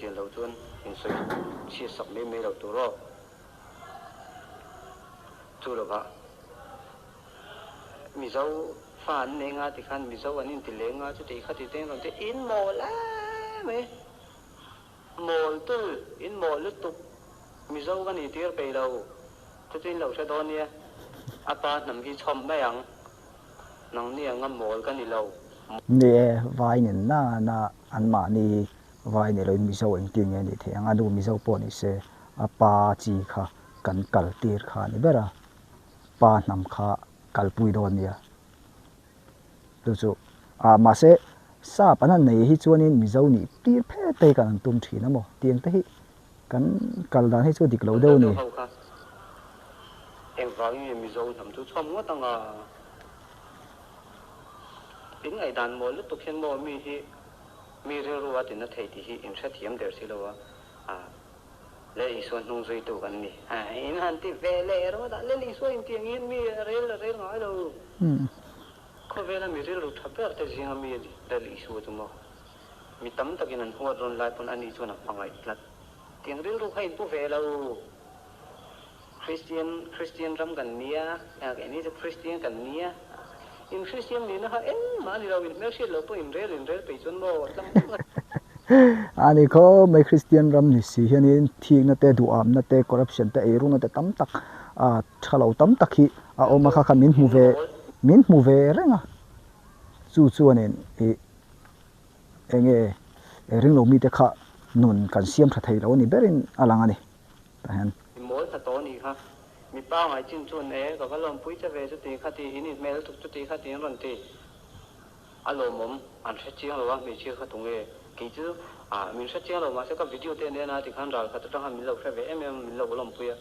chian loh chuan in sawi chhiat sak mai mai loh tur aw. Chu lovah Mizo fa an nei nga tikhan Mizo an inti leng nga chuti kha ti te in rawn ti in mawl em e. Mawl tul in mawl lutuk Mizo ka ni tir peih lo chu chu in lo hre dawn nia. A pa hnam hi chhawm mai ang nangni anga mawl ka ni lo. Ni e, vai nen na na anmahni vai ni loin Mizo engtin nge nih theih ang, a nu Mizo pawh ni se a pa chi kha kan kal tir kha a ni ber a, pa hnam kha kalpui dawn nia. Chu chu ah mahse sap an han nei hi chuanin Mizo nih tir phet te hi kan han tum thin a maw tiang te hi kan kal dan hi chu dik lo deuh a ni. Ho kha engvangin nge Mizo hnam chu chhawm ngawt anga in ngaihdan mawl lutuk hian maw mi hi mi rilru a tina thei tih hi in hrethiam der si lo a ah Lal Isua hnung zuitu kan ni. In han ti ve leh rawt a, Lal Isua inti ang hian mi rel a rel ngai lo. Khawvela mi rilru tha ber te zinga mi a ni Lal Isua chu maw? Mi tam takin an huat rawn lai pawn ani chuan a hmangaih tlat. Tiang rilru kha inpu ve lo. Kristian, Kristian ram kan nia, keini chu Kristian kan nia. In Kristian nihna kha engmah a ni lo, in hmelhriat loh pawh in rel in rel peih chuan maw tlang tlang a. A ni khaw mai Kristian ram ni si hianin thikna te, duhamna te, corruption te, eirukna te tam tak a tha lo tam tak hi a awm a kha kha min hmu ve min hmu ve reng a. Chu chuanin ih enge ringlo mite kha nun kan siam tha thei lo a ni berin a lang a ni. Tah hian. I mawl hna tawh anih kha. Mi pangai chin chuan e, ka va lawmpui che ve chuti kha ti, in inhmel lutuk chuti kha tiin rawn ti. A lawmawm, an hre chiang lo a, hmeichhia kha tunge? Kei chu ah min hre chiang lo mahse ka video te en a tikhan ral khat atang khan min lo hre ve em em a, min lo lawmpui a.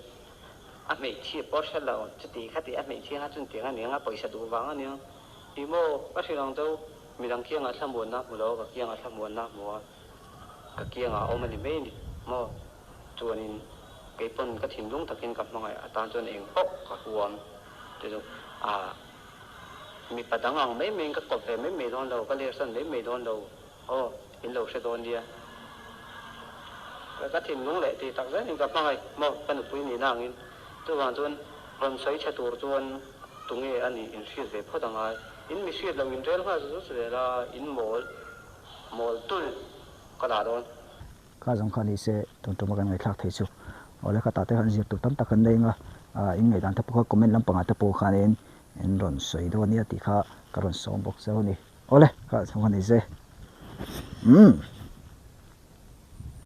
A hmeichhia pawh hre lo, chuti kha ti a hmeichhia kha chun tiang aniang a, pawisa duh vang aniang. Ih maw, ka hrilh ang chau, midang kiangah thlamuanna hmu lo, ka kiangah thlamuanna hmu a, ka kiangah a awm a ni mai a ni maw? Chuanin kei pawn ka thinlung takin ka hmangaih atan chuan eng pawh ka huam te chu a mipa dang ang mai maiin ka kawp ve mai mai dawn lo, ka lersan mai mai dawn lo aw, in lo hre dawn nia. Ka thinlung leh tih tak zetin ka hmangaih maw ka nupui nihna angin chuvang chuan rawn sawi chhe tur chuan tunge a nih in hriat ve phawt angai. In mi hriat loh in rel nghal zut zut zel a, in mawl mawl tul ka dah dawn. Kha zawng kha ni se tun tuma kan ngaihthlak thei chu. Awle kha tah te khan zir tur tam tak kan nei anga ah in ngaihdan te pawh kha comment lampangah te pawh khanin in rawn sawi dawn nia tih kha ka rawn sawm bawk cheu a ni. Awle kha zawng kha ni se. Umm.